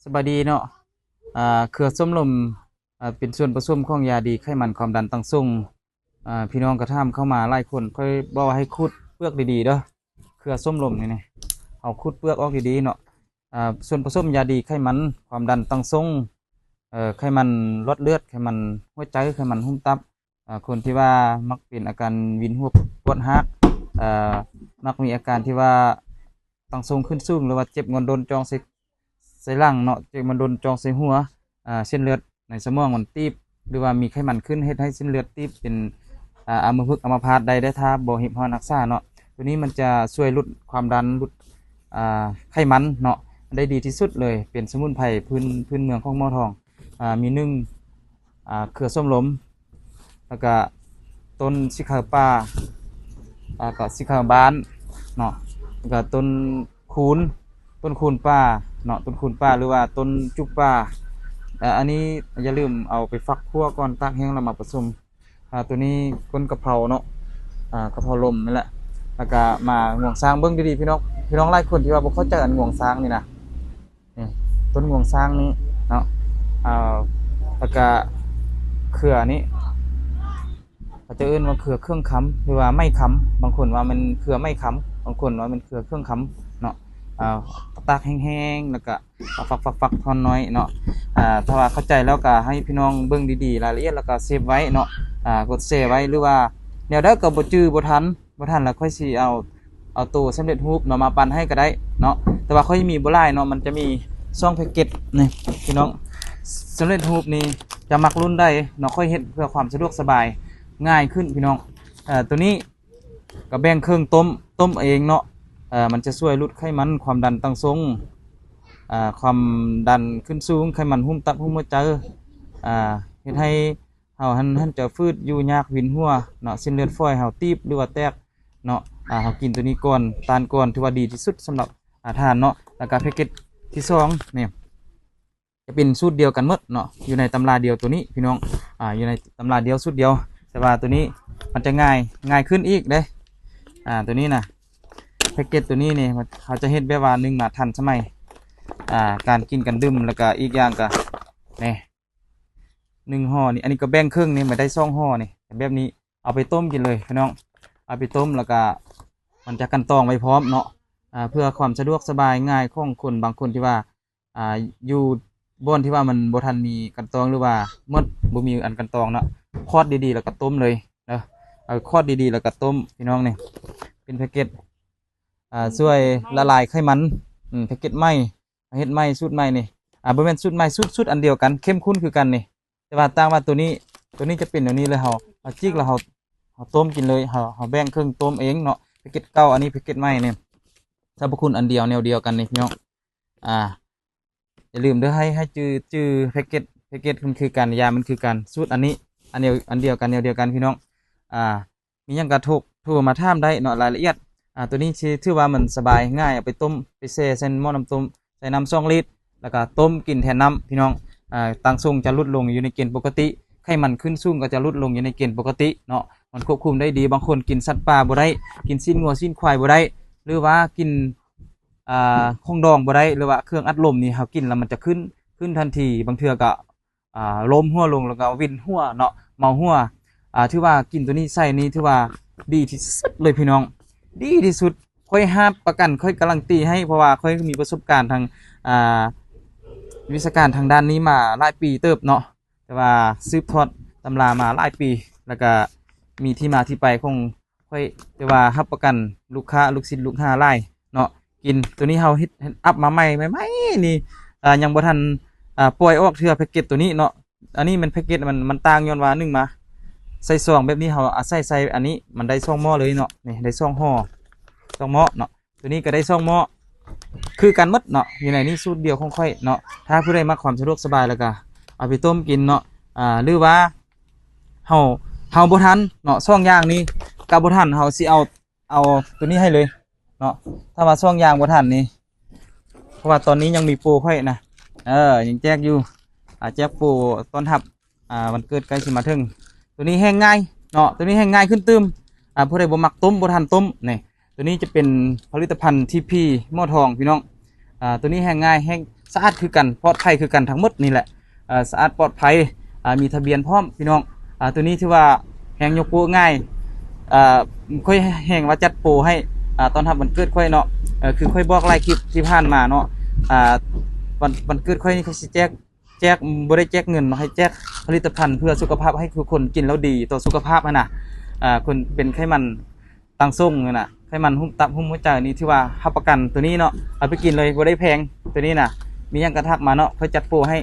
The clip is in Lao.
ສະບາຍດີເນາະ. ອ່າ ເຄືອຊົມລົມ ອ່າ ເປັນສ່ວນປະສົມຂອງຢາດີໄຂມັນຄວາມດັນຕັ້ງຊົງ. ອ່າ ພີ່ນ້ອງກໍຖາມເຂົ້າມາຫຼາຍຄົນ, ຂ້ອຍບອກວ່າໃຫ້ຂູດເປືອກດີໆເດີ້. ເຄືອຊົມລົມນີ້ ເຮົາຂູດເປືອກອອກດີໆເນາະ. ອ່າ ສ່ວນປະສົມຢາດີໄຂມັນຄວາມດັນຕັ້ງຊົງ, ເອີ ໄຂມັນຫຼອດເລືອດ, ໄຂມັນຫົວໃຈ, ໄຂມັນຫຸ້ມຕັບ, ອ່າ ຄົນທີ່ວ່າມັກເປັນອາການວິນຫົວປວດຮາກ, ເອີ ມັກມີອາການທີ່ວ່າຕັ້ງຊົງຂຶ້ນສູງ ຫຼືວ່າເຈັບງ່ອນດົນຈ່ອງໃສ່ ໃສ່ຫຼັງເນາະ, ເຈັບງ່ອນດົນຈ່ອງໃສ່ຫົວ, ອ່າ ເສັ້ນເລືອດໃນສະໝອງມັນຕີບ ຫຼືວ່າມີໄຂມັນຂຶ້ນ ເຮັດໃຫ້ເສັ້ນເລືອດຕີບເປັນ ອ່າ ອາມະພຶກອາມະພາດໄດ້ເດ້ ຖ້າບໍ່ຮີບຮ້ອນຮັກສາເນາະ. ໂຕນີ້ມັນຈະຊ່ວຍຫຼຸດຄວາມດັນ ຫຼຸດ ອ່າ ໄຂມັນເນາະ ໄດ້ດີທີ່ສຸດເລີຍ. ເປັນສະໝຸນໄພພື້ນ ພື້ນເມືອງຂອງໝໍທອງ. ອ່າ ມີໜຶ່ງ ອ່າ ເຄືອສົ້ມລົມ, ແລ້ວກະຕົ້ນສີຂາວປ່າ, ແລ້ວກະສີຂາວບ້ານເນາະ, ແລ້ວກະຕົ້ນຄູນ, ຕົ້ນຄູນປ່າເນາະ, ຕົ້ນຄູນປ່າ ຫຼືວ່າຕົ້ນຈຸກປ່າ. ເອີ ອັນນີ້ຢ່າລືມເອົາໄປຝັກຂົ້ວກ່ອນ, ຕາກແຫ້ງແລ້ວມາປະສົມ. ອ່າ ໂຕນີ້ຕົ້ນກະເພົາເນາະ, ອ່າ ກະເພົາລົມນີ້ແຫຼະ. ແລ້ວກະມາງວງຊ້າງ. ເບິ່ງດີໆ ພີ່ນ້ອງ, ພີ່ນ້ອງຫຼາຍຄົນທີ່ວ່າບໍ່ເຂົ້າໃຈອັນງວງຊ້າງນີ້ນະ. ນີ້ ຕົ້ນງວງຊ້າງນີ້ເນາະ, ອ່າ ແລ້ວກະເຄືອນີ້ ເຂົາເຈົ້າເອີ້ນວ່າເຄືອເຄື່ອງຄຳ ຫຼືວ່າໄມ້ຄຳ. ບາງຄົນວ່າແມ່ນເຄືອໄມ້ຄຳ, ບາງຄົນວ່າແມ່ນເຄືອເຄື່ອງຄຳເນາະ. ອ່າ ຕາກແຫ້ງໆ ແລ້ວກະຝັກໆໆ ທ່ອນນ້ອຍເນາະ. ອ່າ ຖ້າວ່າເຂົ້າໃຈແລ້ວກະໃຫ້ພີ່ນ້ອງເບິ່ງດີໆ ລາຍລະອຽດ ແລ້ວກະເຊບໄວ້ເນາະ, ອ່າ ກົດແຊໄວ້ ຫຼືວ່າແນວໃດກໍບໍ່ຈື່ບໍ່ທັນ ບໍ່ທັນລະຂ້ອຍຊິເອົາ ເອົາໂຕສຳເລັດຮູບເນາະ ມາປັ່ນໃຫ້ກໍໄດ້ເນາະ. ແຕ່ວ່າຂ້ອຍມີບໍ່ຫຼາຍເນາະ, ມັນຈະມີສອງແພັກເກັດນີ້ພີ່ນ້ອງ. ສຳເລັດຮູບນີ້ຈະມັກລຸ້ນໃດເນາະ, ຂ້ອຍເຮັດເພື່ອຄວາມສະດວກສະບາຍ ງ່າຍຂຶ້ນພີ່ນ້ອງ. ເອີ ໂຕນີ້ກໍແບ່ງເຄິ່ງຕົ້ມ, ຕົ້ມເອງເນາະ. ເອີ ມັນຈະຊ່ວຍຫຼຸດໄຂມັນ, ຄວາມດັນຕັ້ງຊົງ, ເອີ ຄວາມດັນຂຶ້ນສູງ, ໄຂມັນຫຸ້ມຕັບຫຸ້ມຫົວໃຈ, ເຮັດໃຫ້ ເຮົາຫັ້ນ ຫັ້ນຈະຝືດ ຢູ່ຍາກ ວິນຫົວເນາະ, ເສັ້ນເລືອດຝອຍເຮົາຕີບ ຫຼືວ່າແຕກເນາະ. ອ່າ ເຮົາກິນໂຕນີ້ກ່ອນ ທານກ່ອນ ຖືວ່າດີທີ່ສຸດສຳລັບ ອ່າ ທ່ານເນາະ. ແລ້ວກະແພັກເກັດທີສອງນີ້ ຈະເປັນສູດດຽວກັນໝົດເນາະ, ຢູ່ໃນຕຳລາດຽວໂຕນີ້ພີ່ນ້ອງ, ອ່າ ຢູ່ໃນຕຳລາດຽວ ສູດດຽວ. ແຕ່ວ່າໂຕນີ້ມັນຈະງ່າຍ ງ່າຍຂຶ້ນອີກເດ້. ອ່າ ໂຕນີ້ນະ ແພັກເກັດໂຕນີ້ນີ້ ເຮົາຈະເຮັດແບບວ່າ ໜຶ່ງ ມາທັນສະໄໝ ອ່າ ການກິນການດື່ມ, ແລ້ວກະອີກຢ່າງກະ ນີ້ ໜຶ່ງຫໍ່ນີ້ ອັນນີ້ກໍແບ່ງເຄິ່ງນີ້ ມາໄດ້ສອງຫໍ່ນີ້ ແບບນີ້ ເອົາໄປຕົ້ມກິນເລີຍພີ່ນ້ອງ. ເອົາໄປຕົ້ມ ແລ້ວກະມັນຈະກັ່ນຕອງໄວ້ພ້ອມເນາະ. ອ່າ ເພື່ອຄວາມສະດວກສະບາຍງ່າຍຂອງຄົນບາງຄົນທີ່ວ່າ ອ່າ ຢູ່ບ່ອນທີ່ວ່າມັນບໍ່ທັນມີກັ່ນຕອງ ຫຼືວ່າໝົດ ບໍ່ມີອັນກັ່ນຕອງເນາະ, ຄອດດີໆ ແລ້ວກະຕົ້ມເລີຍເດີ. ເອົາຄອດດີໆ ແລ້ວກະຕົ້ມພີ່ນ້ອງ. ນີ້ເປັນແພັກເກັດ ອ່າ ຊ່ວຍລະລາຍໄຂມັນ. ອືມ ແພັກເກັດໃໝ່ ເຮັດໃໝ່ ສູດໃໝ່ນີ້. ອ່າ ບໍ່ແມ່ນສູດໃໝ່ ສູດ ສູດອັນດຽວກັນ ເຂັ້ມຂຸ້ນຄືກັນນີ້. ແຕ່ວ່າຕ່າງວ່າໂຕນີ້ ໂຕນີ້ຈະເປັນແນວນີ້ເລີຍ, ເຮົາ ເຮົາຈິກແລ້ວເຮົາ ເຮົາຕົ້ມກິນເລີຍ, ເຮົາ ເຮົາແບ່ງເຄິ່ງຕົ້ມເອງເນາະ. ແພັກເກັດເກົ່າ ອັນນີ້ແພັກເກັດໃໝ່ນີ້ ສັບພະຄຸນອັນດຽວ ແນວດຽວກັນນີ້ພີ່ນ້ອງ. ອ່າ ຢ່າລືມເດີ ໃຫ້ ໃຫ້ຈື່ ຈື່ແພັກເກັດ ແພັກເກັດມັນຄືກັນ, ຢາມັນຄືກັນ, ສູດອັນນີ້ ອັນດຽວ ອັນດຽວກັນ ແນວດຽວກັນພີ່ນ້ອງ. ອ່າ ມີຫຍັງກະໂທ ໂທມາຖາມໄດ້ເນາະ ລາຍລະອຽດ. ອ່າ ໂຕນີ້ຊິຖືວ່າມັນສະບາຍ ງ່າຍ, ເອົາໄປຕົ້ມ ໄປແຊ່ໃສ່ໝໍ້ນ້ຳຕົ້ມ ໃສ່ນ້ຳສອງລິດ ແລ້ວກະຕົ້ມກິນແທນນ້ຳພີ່ນ້ອງ. ອ່າ ຕັ້ງຊົງຈະຫຼຸດລົງຢູ່ໃນເກນປົກກະຕິ, ໄຂມັນຂຶ້ນສູງກໍຈະຫຼຸດລົງຢູ່ໃນເກນປົກກະຕິເນາະ, ມັນຄວບຄຸມໄດ້ດີ. ບາງຄົນກິນສັດປ່າບໍ່ໄດ້, ກິນຊີ້ນງົວຊີ້ນຄວາຍບໍ່ໄດ້ ຫຼືວ່າກິນ ອ່າ ຂອງດອງບໍ່ໄດ້ ຫຼືວ່າເຄື່ອງອັດລົມນີ້ ເຮົາກິນແລ້ວມັນຈະຂຶ້ນ ຂຶ້ນທັນທີ. ບາງເທື່ອກໍ ອ່າ ລົມຫົວລົງ ແລ້ວກໍວິນຫົວເນາະ ເມົາຫົວ. ອ່າ ຖືວ່າກິນໂຕນີ້ໃສ່ນີ້ ຖືວ່າດີທີ່ສຸດເລີຍພີ່ນ້ອງ, ດີທີ່ສຸດ. ຂ້ອຍຮັບປະກັນ ຂ້ອຍກາຣັນຕີໃຫ້ ເພາະວ່າຂ້ອຍມີປະສົບການທາງ ອ່າ ວິຊາການທາງດ້ານນີ້ມາຫຼາຍປີເຕີບເນາະ, ແຕ່ວ່າສືບທອດຕຳລາມາຫຼາຍປີ ແລ້ວກະມີທີ່ມາທີ່ໄປຂອງ ຂ້ອຍ ແຕ່ວ່າຮັບປະກັນລູກຄ້າ ລູກສິດລູກຫາຫຼາຍເນາະ. ກິນໂຕນີ້ເຮົາເຮັດ ເຮັດອັບມາໃໝ່ ໃໝ່ໆນີ້ ອ່າ ຍັງບໍ່ທັນ ອ່າ ປ່ອຍອອກເທື່ອ ແພັກເກັດໂຕນີ້ເນາະ. ອັນນີ້ແມ່ນແພັກເກັດມັນ ມັນຕ່າງຍ້ອນວ່າ ໜຶ່ງ ມາໃສ່ຊອງແບບນີ້ ເຮົາອາໄສໃສ່ອັນນີ້ ມັນໄດ້ສອງໝໍ້ເລີຍເນາະ. ນີ້ໄດ້ສອງຫໍ່ ສອງໝໍ້ເນາະ, ໂຕນີ້ກໍໄດ້ສອງໝໍ້ ຄືກັນໝົດເນາະ. ຢູ່ໃນນີ້ສູດດຽວຂອງຂ້ອຍເນາະ. ຖ້າຜູ້ໃດມັກຄວາມສະດວກສະບາຍ ແລ້ວກໍເອົາໄປຕົ້ມກິນເນາະ. ອ່າ ຫຼືວ່າເຮົາ ເຮົາບໍ່ທັນເນາະ ສອງຢ່າງນີ້ກໍບໍ່ທັນ ເຮົາຊິເອົາ ເອົາໂຕນີ້ໃຫ້ເລີຍເນາະ. ຖ້າວ່າຊ່ວງຢ່າງບໍ່ທັນນີ້ ເພາະວ່າຕອນນີ້ຍັງມີໂປຂ້ອຍນະ ເອີ ຍັງແຈກຢູ່ ອ່າ ແຈກໂປຕ້ອນຮັບ ອ່າ ວັນເກີດໃກ້ຊິມາເຖິງ. ໂຕນີ້ແຫ້ງງ່າຍເນາະ, ໂຕນີ້ແຫ້ງງ່າຍຂຶ້ນຕື່ມ. ອ່າ ຜູ້ໃດບໍ່ມັກຕົ້ມ ບໍ່ທັນຕົ້ມນີ້ ໂຕນີ້ຈະເປັນຜະລິດຕະພັນ ທີ ພີ ໝໍທອງ ພີ່ນ້ອງ. ອ່າ ໂຕນີ້ແຮ່ງງ່າຍ ແຮ່ງສະອາດຄືກັນ ປອດໄພຄືກັນທັງໝົດນີ້ແຫຼະ. ເອີ ສະອາດປອດໄພ ອ່າ ມີທະບຽນພ້ອມພີ່ນ້ອງ. ອ່າ ໂຕນີ້ຖືວ່າແຮ່ງຍົກໂປ້ງ່າຍ. ອ່າ ຂ້ອຍແຮ່ງວ່າຈັດໂປໃຫ້ ອ່າ ຕ້ອນຮັບວັນເກີດຂ້ອຍເນາະ. ເອີ ຄືຂ້ອຍບອກຫຼາຍຄລິບທີ່ຜ່ານມາເນາະ. ອ່າ ວັນ ວັນເກີດຂ້ອຍນີ້ ຂ້ອຍຊິແຈກ ແຈກ ບໍ່ໄດ້ແຈກເງິນເນາະ ໃຫ້ແຈກຜະລິດຕະພັນເພື່ອສຸຂະພາບ ໃຫ້ທຸກຄົນກິນແລ້ວດີຕໍ່ສຸຂະພາບຫັ້ນນະ. ອ່າ ຄົນເປັນໄຂມັນ ຕັງສົ່ງນີ້ນະ ໄຂມັນຫຸ້ມຕັບຫຸ້ມຫົວໃຈນີ້ ຖືວ່າຮັບປະກັນໂຕນີ້ເນາະ. ເອົາໄປກິນເລີຍ ບໍ່ໄດ້ແພງ ໂຕນີ້ນະ. ມີຫຍັງກໍທັກມາເນາະ ຂ້ອຍຈັດໂປໃຫ້.